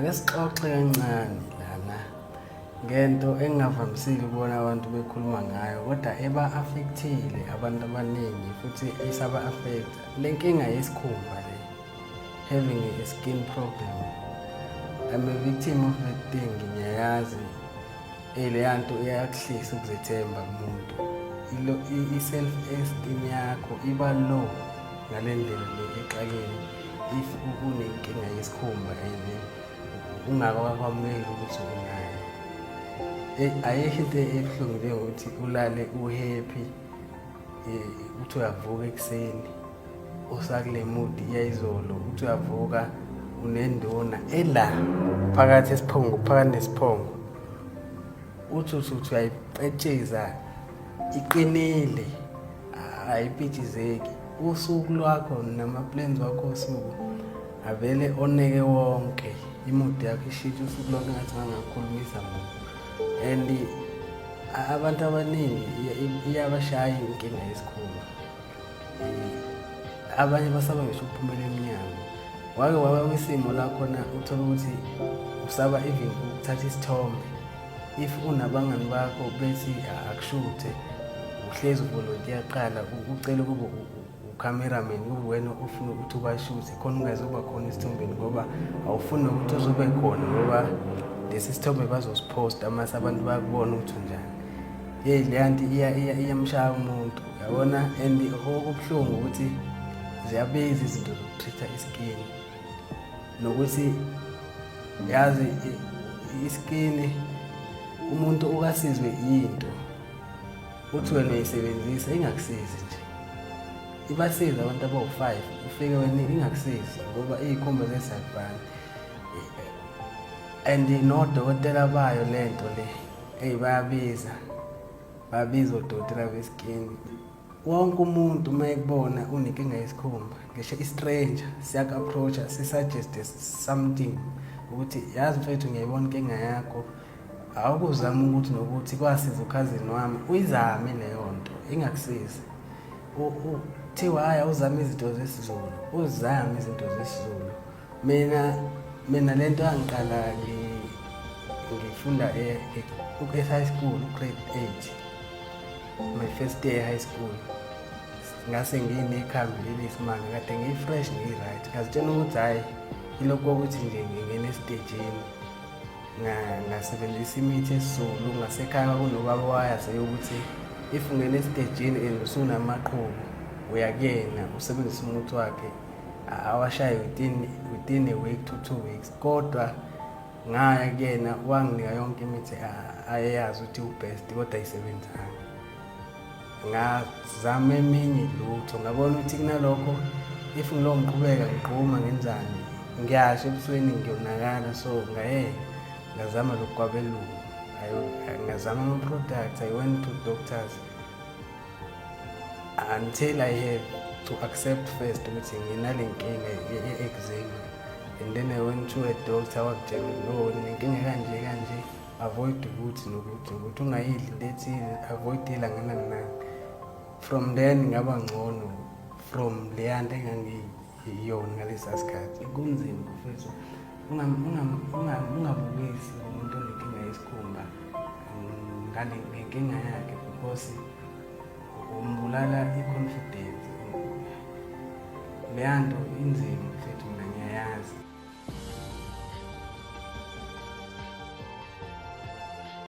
Ake sixoxe kancane lana ngento engingavamisile ukubona abantu bekhuluma ngayo, kodwa eba-affect-ile abantu abaningi futhi isaba-affect-a. Le nkinga yesikhumba le, having a skin problem. I'm a victim of that thing, ngiyayazi. Leya nto iyakuhlisa ukuzethemba kumuntu. I-self esteem yakho iba low ngale ndlela le exakile if unenkinga yesikhumba and ungakakwamukeli ukuthi unayo. Ayikho into ebuhlungu njengokuthi ulale u-happy, uthi uyavuka ekuseni usakule mood yayizolo, uthi uyavuka unenduna ela phakathi esiphongo, phakathi nesiphongo, uthi uthi uyayipetsheza, iqinile, ayipitshizeki. Usuku lwakho nama-plans wakho osuku avele oneke wonke, i-mood yakho ishintshe usuku lonke, ngathi ngangakhulumisa muntu. And abantu abaningi iyabashaya inkinga yesikhumba. Abanye basaba ngisho ukuphumela emnyango. Wake waba kwisimo la khona uthole ukuthi usaba even ukuthatha isithombe if unabangani bakho, bethi akushuthe, uhlezi uvolontiya kuqala, ucele kube u-cameraman, kube wena ofuna ukuthi ubashuthe khona, ungazoba khona esithombeni ngoba awufuni nokuthi uzobe khona, ngoba lesi sithombe bazosiphosta mase abantu bayakubona ukuthi unjani. Yeyi, leya nto iyamshaya umuntu, yabona. And okubuhlungu ukuthi ziyabiza izinto zoku-treat-a i-skin, nokuthi yazi i-skin umuntu ukasizwe yinto, uthi wena uyayisebenzisa ingakusizi nje. Ibasiza abantu abawu-5, ufike wena ingakusizi ngoba iy'khumba zesiyakufana. And nodokotela bayo le nto le, eyi, bayabiza, bayabiza odokotela be-skin. Wonke umuntu uma ekubona unenkinga yesikhumba, ngisho i-stranger siyaku-approach-a, si-suggest something ukuthi, "Yazi mfethu, ngiyayibona inkinga yakho, awukuzama ukuthi nokuthi kwasiza ukhazini wami." Uyizame leyo nto, ingakusizi. Kuthiwa hhayi, awuzame izinto zesiZulu, uzame izinto zesiZulu. Mina le nto yangiqala ngifunda e-high school, grade 8, my first day high school. Ngase nginekhambi leli isimanga, kade ngiyi-fresh, ngiyi-right, ngazitshela ukuthi hhayi, ilokhu kokuthi nje ngingena esitejini. Ngasebenzisa imithi yesiZulu. Ngasekhaya kwakunobaba owayaziyo ukuthi if ungena esitejini and usunamaqhubu, uya kuyena, usebenzise umuthi wakhe, awashaye within a week to 2 weeks. Kodwa ngaya kuyena, wanginika yonke imithi ayeyazi ukuthi u-best, kodwa ayisebenzanga. Ngazama eminye, lutho. Ngabona ukuthi kunalokho if ngilo ngiqhubeka ngiqhuma ngenzani, ngiyasho ebusweni ngiyonakala. So ngaye ngazama lokhu kwabelungu, ngazama ama-products, I went to doctors until I had to accept first ukuthi nginale nkinga ye-eczema. And then I went to a doctor, wakutshela, "No, nenkinga kanje kanje, avoid ukuthi nokuthi nokuthi, ungayidli into ethile, avoid ilanga nani nani." From then ngaba ngcono from leya nto engangiyona ngalesa sikhathi. Kunzima mfethu, ungabukisi umuntu onenkinga yesikhumba ngale ngenkinga yakhe, because umbulala i-confidence. Leya nto inzima mfethu, mina ngiyayazi.